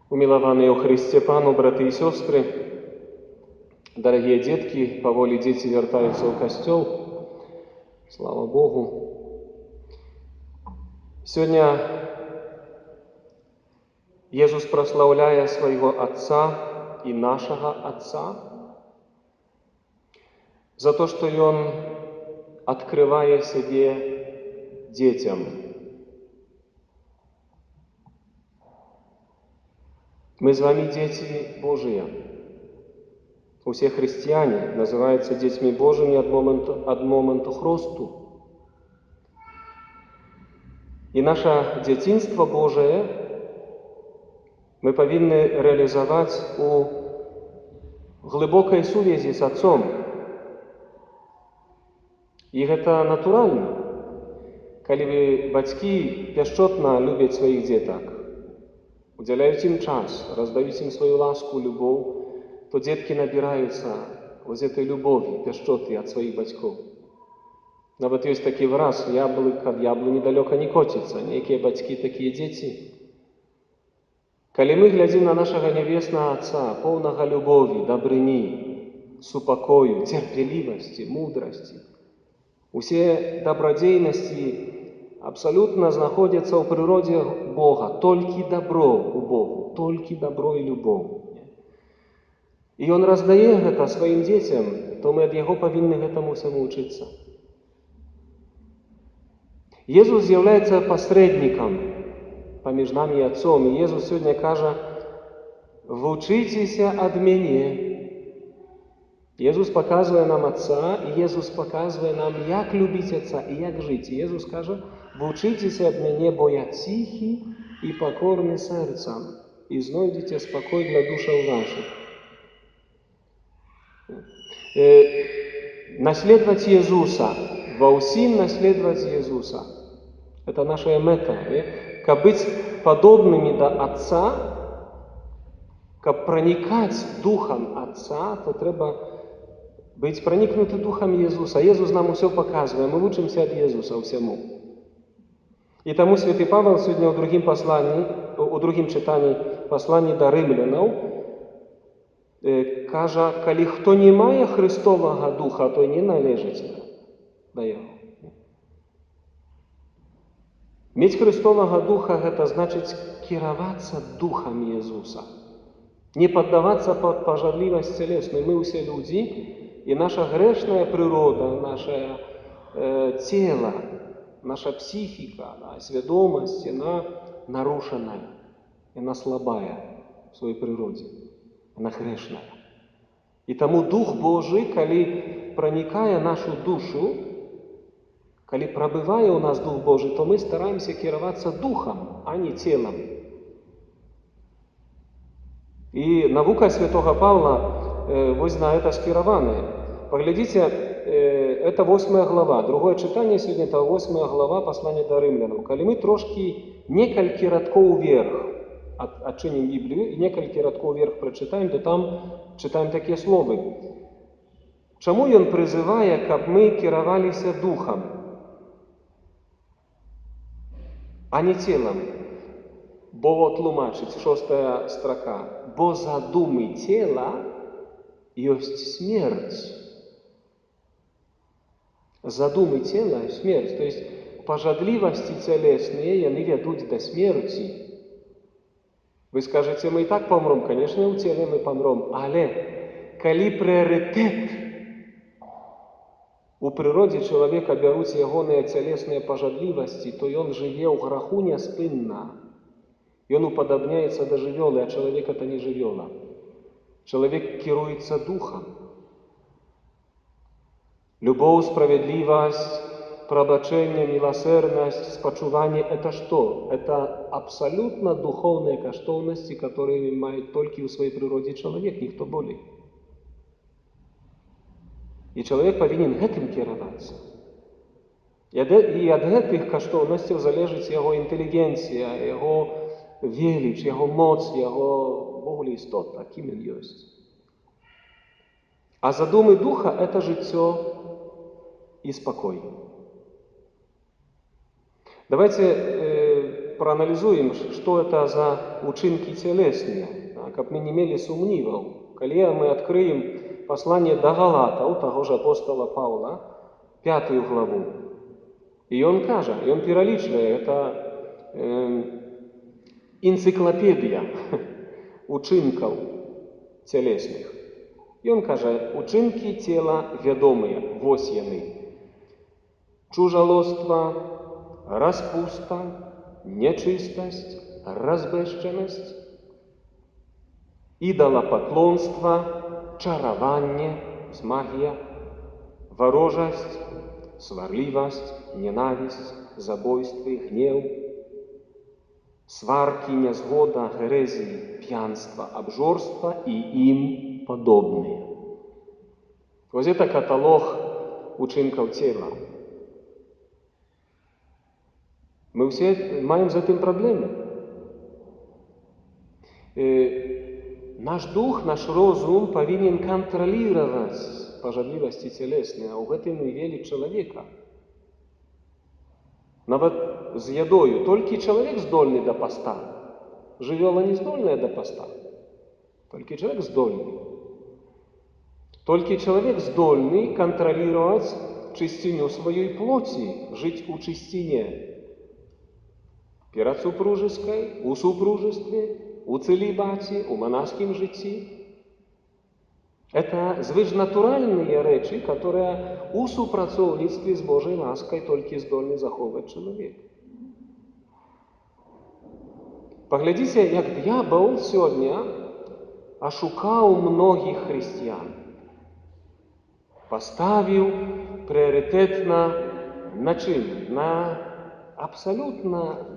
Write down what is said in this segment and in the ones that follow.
Умілаваныя ў Хрысце Пану, браты і сёстры, дарагія дзеткі, паволі дзеці вяртаюцца ў касцёл. Слава Богу. Сёння Езус праслаўляе свайго Отца і нашага Отца за то, што Ён адкрывае сябе дзецям. Мы з вамі дзеці Божыя. Усе хрысціяне называюцца дзецьмі Божымі ад моманту хросту. І наша дзяцінства Божае мы павінны рэалізаваць у глыбокай сувязі з Отцом. І гэта натуральна. Калі вы бацькі пяшчотна любяць сваіх дзетак, удзяляюць ім час, раздаюць ім сваю ласку, любоў, то дзеткі набіраюцца вось этой любові, пяшчоты ад сваіх бацькоў. Нават ёсць такі выраз: «Яблык ад яблыні далёка не коціцца». Нейкія бацькі, такія дзеці. Калі мы глядзім на нашага нябеснага Отца, поўнага любові, дабрыні, супакою, цярпелівасці, мудрасці, усе дабрадзейнасці абсалютна знаходзяцца ў прыродзе Бога, толькі дабро ў Богу, толькі дабро і любоў. І Ён раздае гэта сваім дзецям, то мы ад Яго павінны гэтаму ўсяму вучыцца. Езус з'яўляецца пасрэднікам паміж намі і Отцом. І Езус сёння кажа: «Вучыцеся ад мяне». Езус паказвае нам Отца, і Езус паказвае нам, як любіць Отца і як жыць. І Езус кажа: «Вучыцеся ад мяне, бо я ціхі і пакорны сэрцам, і знойдзеце спакой для душаў вашых». Наследаваць Езуса, ва ўсім наследаваць Езуса. Это наша мэта. Не? Каб быць падобнымі да Отца, каб пранікаць духам Отца, то трэба быць пранікнуты духам Езуса. Езус нам усё паказвае, мы вучымся ад Езуса ўсяму. І таму святы Павел сёння ў другім пасланні, у другім чытанні пасланні да рымлянаў кажа: калі хто не мае Хрыстовага духа, той не належыць да яго. Мець Хрыстовага духа — гэта значыць кіравацца духам Езуса. Не паддавацца пад пажадлівасць цялесную. Мы ўсе людзі, і наша грэшная прырода, наше тело, наша псіхіка, да, свядомасць, яна нарушаная, яна слабая в сваёй прыродзе, она грэшная. І таму Дух Божы, калі пранікае нашу душу, калі прабывае ў нас Дух Божы, то мы стараемся кіравацца духам, а не целам. І навука святога Павла вось на это скіраваная. Паглядзіце, это восьмая глава. Другое чытанне сёння — это восьмая глава паслання да рымлянаў. Калі мы трошкі некалькі радкоў уверх адчынім Біблію і некалькі радкоў уверх прачытаем, то там чытаем такія словы. Чаму ён прызывае, каб мы кіраваліся духам, а не целам? Бо, тлумачыць шостая строка, бо задумы цела ёсць смерць. Задумы цела — смерць, то есть пажадлівасці цялесныя, яны вядуць да смерці. Вы скажаце: «Мы і так памром». Конечно, ў целе мы памром, але калі прыярытэт у прыродзе чалавека бяруць ягоныя цялесныя пажадлівасці, то ён жыве ў граху няспынна. Ён упадабняецца да жывёлы, а чалавек — это не жывёла. Чалавек кіруецца духам. Любоў, справядлівасць, прабачэнне, міласэрнасць, спачуванне — это што? Это абсалютна духоўныя каштоўнасці, которые маюць толькі ў сваёй прыродзе чалавек, ніхто болей. І чалавек павінен гэтым кіравацца. І ад гэтых каштоўнасцяў залежыць яго інтэлігенцыя, яго веліч, яго моц, яго увогуле істота, кім ён ёсць. А задумы духа — это жыццё і спакой. Давайте прааналізуем, што это за учынкі цялесныя, да, каб мы не мелі сумніваў. Калі мы адкрыем пасланне да Галатаў, таго ж апостала Паўла, 5 главу, і ён кажа, ён пералічвае, это энцыклапедыя учынкаў цялесных. Ён кажа, учынкі цела вядомыя, вось яны. Чужалоства, распуста, нечыстасць, разбэшчанасць, ідалапаклонства, чараванне, магія, варожасць, сварлівасць, ненавісць, забойствы, гнеў, сваркі, нязгода, герэзіі, п'янства, абжорства і ім падобныя. Вось это каталог учынкаў цела. Мы ўсе маем з гэтым праблемы. Наш дух, наш розум павінен кантраліраваць пажадлівасці цялесныя, а ў гэтым і веліч чалавека. Нават з ядою. Толькі чалавек здольны да паста. Жывёла не здольная да паста. Толькі чалавек здольны. Толькі чалавек здольны кантраліраваць чысціню сваёй плоці, жыць у чысціне. Перад супружескай, у супружестве, у цэлібаце, у манаскім жыцці. Это звышнатуральныя рэчы, которые у супрацоўніцтве з Божай ласкай толькі здольны захоўваць чалавек. Паглядзіце, як д'ябал сёння ашукаў многіх хрысціян. Паставіў прыярытэт на чым? На абсалютна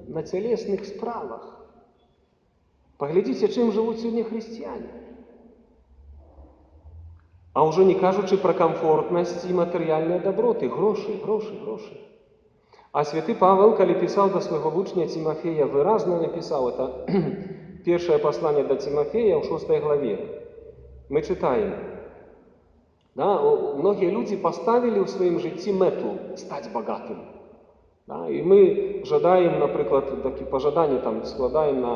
на цялесных справах. Паглядзіце, чым жывуць сёння хрысціяне. А ўжо не кажучы пра камфортнасць і матэрыяльныя даброты, грошы, грошы, грошы. А святы Павел, калі пісаў да свайго вучня Цімафея, выразна напісаў, это першае пасланне да Цімафея ў 6 главе. Мы чытаем. Да, многія людзі паставілі ў сваім жыцці мэту стаць багатым. Да, і мы жадаем, напрыклад, такі пажаданні там складаем на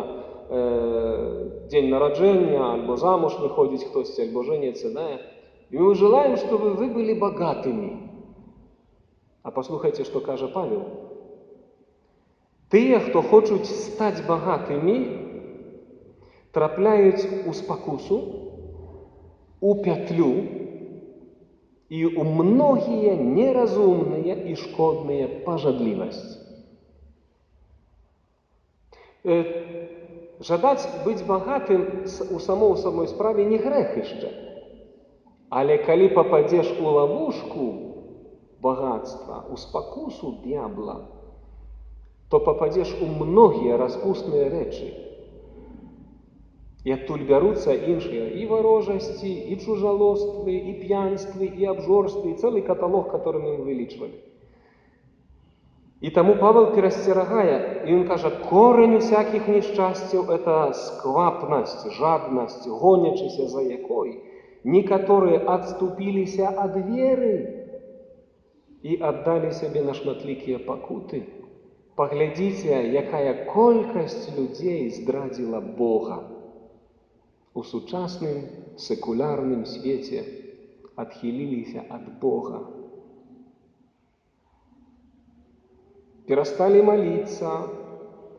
дзень нараджэння, альбо замуж выходзіць хтосьці, альбо жэніцца, да? І мы желаем, чтобы вы были богатыми. А послухайте, что кажа Павел. Тыя, хто хочуць стаць багатымі, трапляюць у спакусу, у пятлю і ў многія неразумныя і шкодныя пажадлівасці. Жадаць быць багатым у самой справе не грэх яшчэ. Але калі пападзеш у лавушку багацтва, у спакусу д'ябла, то пападзеш у многія распусныя рэчы. І адтуль бяруцца іншыя і варожасці, і чужалоствы, і п'янствы, і абжорствы, і цэлы каталог, который мы вылічвалі. І таму Павел перасцерагае, і ён кажа, корань усякіх нешчасцяў – это сквапнасць, жаднасць, гонячыся за якой некаторыя адступіліся ад веры і аддалі сябе на шматлікія пакуты. Паглядзіце, якая колькасць людзей здрадзіла Бога. У сучасным секулярным свеце адхіліліся ад Бога. Перасталі маліцца,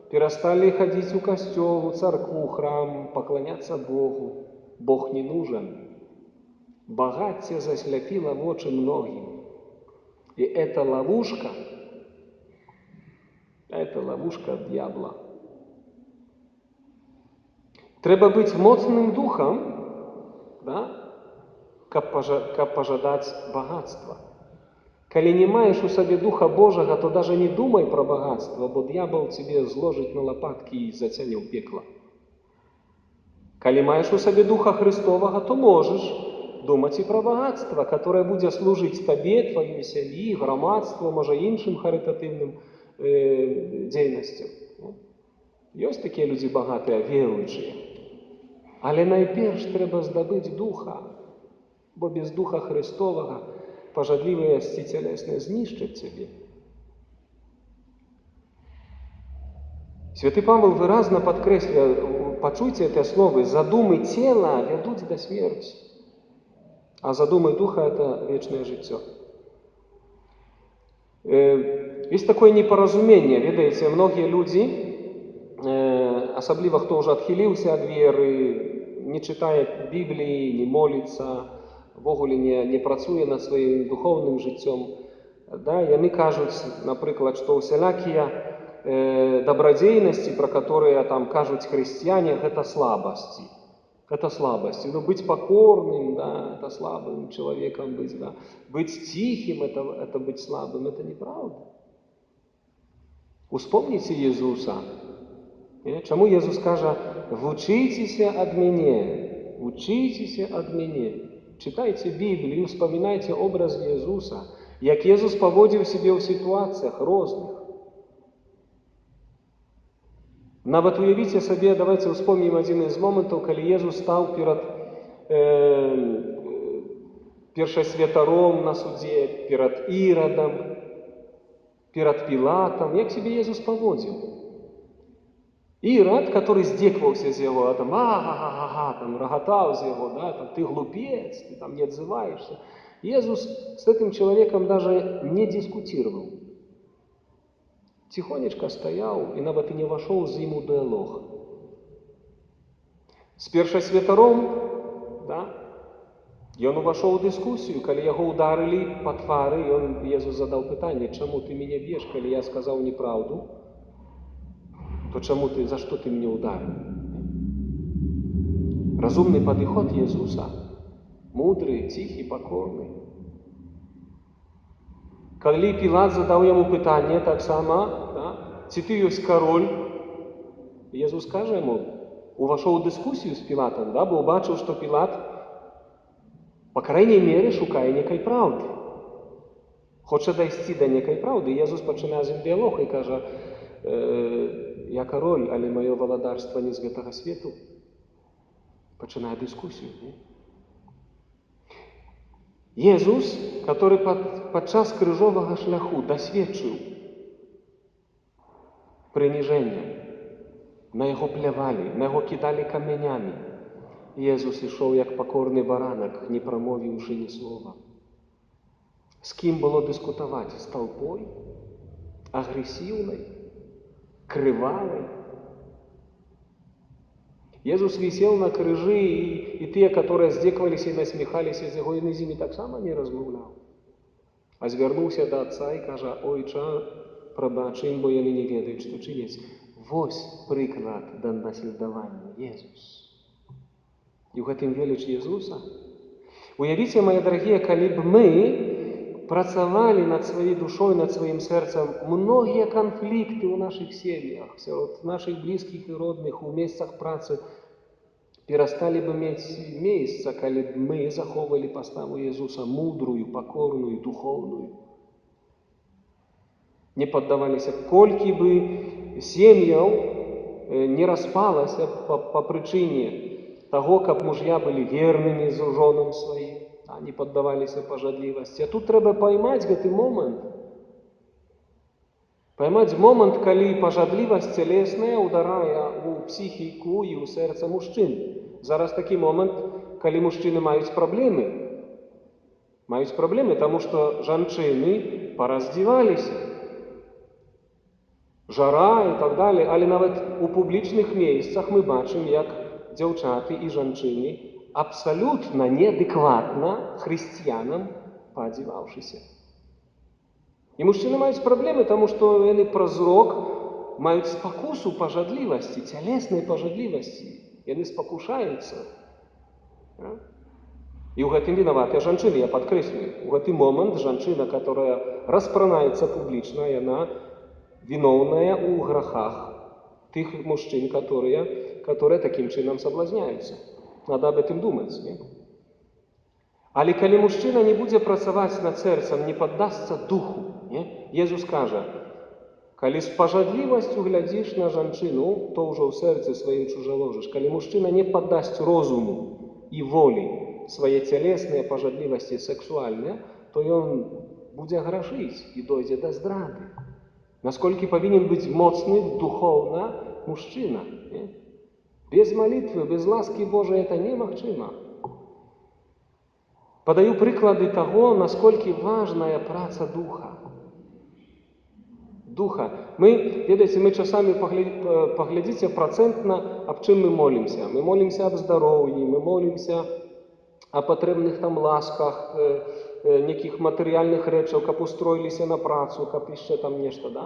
перасталі хадзіць у касцёл, у царкву, храм, пакланяцца Богу. Бог не нужен. Багацце засляпіла вочы многім. І это ловушка д'ябла. Трэба быць моцным духам, да, каб пажадаць багацтва. Калі не маеш у сабе Духа Божага, то даже не думай пра багацтва, бо д'ябал цябе зложыць на лапаткі і зацяне ў пекла. Калі маеш у сабе Духа Христовага, то можаш думаць і пра багацтва, которое будзе служыць табе, тваёй сям'і, грамадству, можа, іншым харытатыўным дзейнасцям. Ёсць такія людзі багатыя, веруючыя. Але найперш трэба здабыць Духа, бо без Духа Христовага пажадлівасці цялесныя знішчаць цябе. Святы Павел выразна падкрэслівае, пачуйце гэтыя словы: задумы цела вядуць да смерці, а задумы духа – это вечнае жыццё. Есть такое непаразуменне, ведаеце, многія людзі, асабліва хто ўжо адхіліўся ад веры, не чытае Бібліі, не моліцца, увогуле не працуе над сваім духоўным жыццём, да, яны кажуць, напрыклад, што ўсялякія дабрадзейнасці, пра которые там кажуць хрысціяне, гэта слабасці. Это слабости. Ну, быть покорным, да, это слабым человеком быть, да. Быть тихим, это быть слабым, это неправда. Успомніце Езуса. Не? Чаму Езус кажа: «Вучыцеся ад мяне, вучыцеся ад мяне». Чытайце Біблію, успамінайце образ Езуса, як Езус паводзіў сябе ў сітуацыях розных. Нават уявіце сабе, давайте успомнім адзін з момантаў, калі Езус стаў перад першасвятаром на судзе, перад Ірадам, перад Пілатам, як сябе Езус паводзіў. Ірад, который здзекваўся з яго, а там, ага-га-га, там, рагатаў з яго, да, там, ты глупец, ты там не отзываешься. Езус с этим человеком даже не дискутировал. Тихонечко стоял и нават і не вошел з ім у дыалог. З першасвятаром, да, ён увашоў у дыскусію, калі яго ударылі па твары, ён, Езус, задаў пытанне: «Чаму ты мяне б'еш, калі я сказаў неправду? То чаму ты, за што ты мяне ударыў?» Разумны падыход Езуса, мудры, ціхі, пакорны. Калі Пілат задаў яму пытанне таксама, да, ці ты ёсць кароль, Езус кажа яму, увашоў у дыскусію з Пілатам, да, бо ўбачыў, што Пілат, по крайней мере, шукае некай праўды. Хоча дайсці да некай праўды. Езус пачынае з ім дыялог і кажа: «Я кароль, але маё валадарства не з гэтага свету». Пачынае дыскусію. Не? Езус, который падчас крыжовага шляху дасведчыў прыніжэнне, на яго плявалі, на яго кідалі камянямі. Езус ішоў як пакорны баранак, не прамовіўшы ні слова. З кім было дыскутаваць? З толпой? Агрэсіўнай? Крывавай? Езус вісеў на крыжы, і тыя, которые здзекаваліся і насміхаліся з яго, і з імі таксама не размаўляў. А звярнуўся да Отца і кажа: «Ойча, прабач ім, бо яны не ведаюць, што чыняць». Вось прыклад да наследавання — Езус. І ў гэтым веліч Езуса. Уявіце, мае дарагія, калі б мы працавалі над сваёй душой, над сваім сэрцам, многія канфлікты ў нашых сем'ях, сярод нашых блізкіх і родных, у месцах працы перасталі бы мець месца, калі б мы захоўвалі паставу Езуса, мудрую, пакорную, духоўную. Не паддаваліся, колькі бы сем'яў не распалася па прычыне таго, каб мужья былі вернымі з жонам сваім, а не паддаваліся пажадлівасці. А тут трэба поймаць гэты момант. Поймаць момант, калі пажадлівасць цялесная ударае ў псіхіку і ў сэрца мужчын. Зараз такі момант, калі мужчыны маюць праблемы. Маюць праблемы, таму што жанчыны параздзіваліся. Жара і так далее, але нават у публічных месцах мы бачым, як дзяўчаты і жанчыны абсалютна неадэкватна хрысціянам паадзіваўшыся. І мужчыны маюць праблемы, таму што яны праз зрок маюць спакусу пажадлівасці, цялеснай пажадлівасці. Яны спакушаюцца. Да? І ў гэтым вінаватыя жанчыны, я падкрэслюю. У гэты момант жанчына, которая распранаецца публічна, яна віноўная ў грахах тых мужчын, которые такім чынам соблазняются. Надо об этом думать. Не? Але калі мужчына не будзе працаваць над сэрцам, не паддасца духу, не? Езус кажа: калі з пажадлівасцю глядзіш на жанчыну, то ўжо ў сэрцы сваім чужаложыш. Калі мужчына не паддасць розуму і волі свае цялесныя пажадлівасці сексуальныя, то ён будзе грашыць і дойдзе да здрады. Насколькі павінен быць моцны духоўна мужчына. Не? Без малітвы, без ласкі Божай это немагчыма. Падаю прыклады таго, насколькі важная праца духа. Духа. Мы, ведаеце, мы часамі паглядзіце працэнтна, аб чым мы молімся. Мы молімся аб здароўі, мы молімся о патрэбных там ласках, нейкіх матэрыяльных рэчаў, каб устроіліся на працу, каб яшчэ там нешта, да?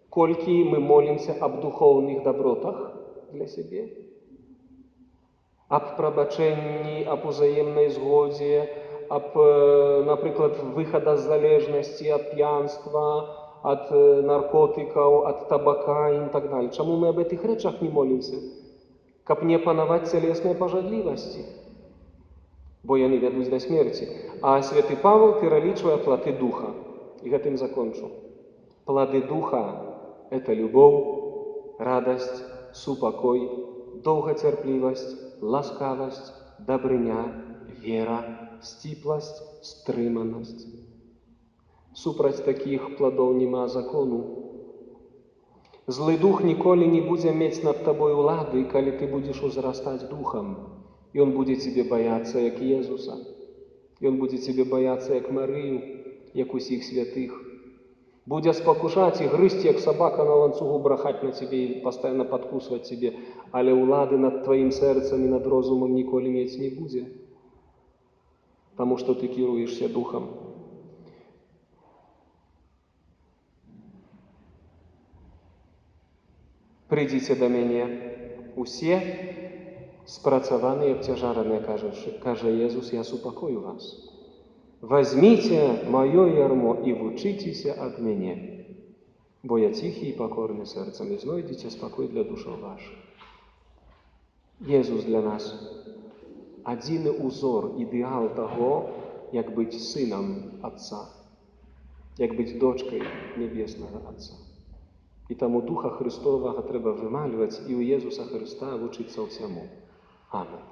Колькі мы молімся аб духоўных дабротах для сябе, аб прабачэнні, аб узаемнай згодзе, аб, напрыклад, выхада з залежнасці ад п'янства, ад наркотыкаў, ад табака і так далее. Чаму мы аб гэтых рэчах не молімся? Каб не панаваць цялеснай пажадлівасці, бо яны вядуць да смерці. А святы Павел пералічвае плады духа. І гэтым закончу. Плады духа – это любоў, радасць, супакой, доўгацярплівасць, ласкавасць, дабрыня, вера, сціпласць, стрыманасць. Супраць такіх пладоў няма закону. Злы дух ніколі не будзе мець над табой улады, калі ты будзеш узрастаць духам. І он будзе цябе баяцца, як Езуса. І он будзе цябе баяцца, як Марыю, як усіх святых. Будзе спакушаць і грызці, як сабака на ланцугу, брахаць на цябе і пастаянна падкусваць цябе. Але ўлады над тваім сэрцам і над розумам ніколі мець не будзе. Таму што ты кіруешся духам. Прыйдзіце да мяне усе спрацаваныя і абцяжараныя, кажа Езус, я супакою вас. Вазьміце маё ярмо і вучыцеся ад мяне, бо я ціхі і пакорны сэрцам, і знойдзеце спакой для душаў вашых. Езус для нас адзіны ўзор, ідэал таго, як быць сынам Отца, як быць дочкай небеснага Отца. І таму Духа Христовага трэба вымальваць і ў Езуса Хрыста вучыцца ўсяму. Амен.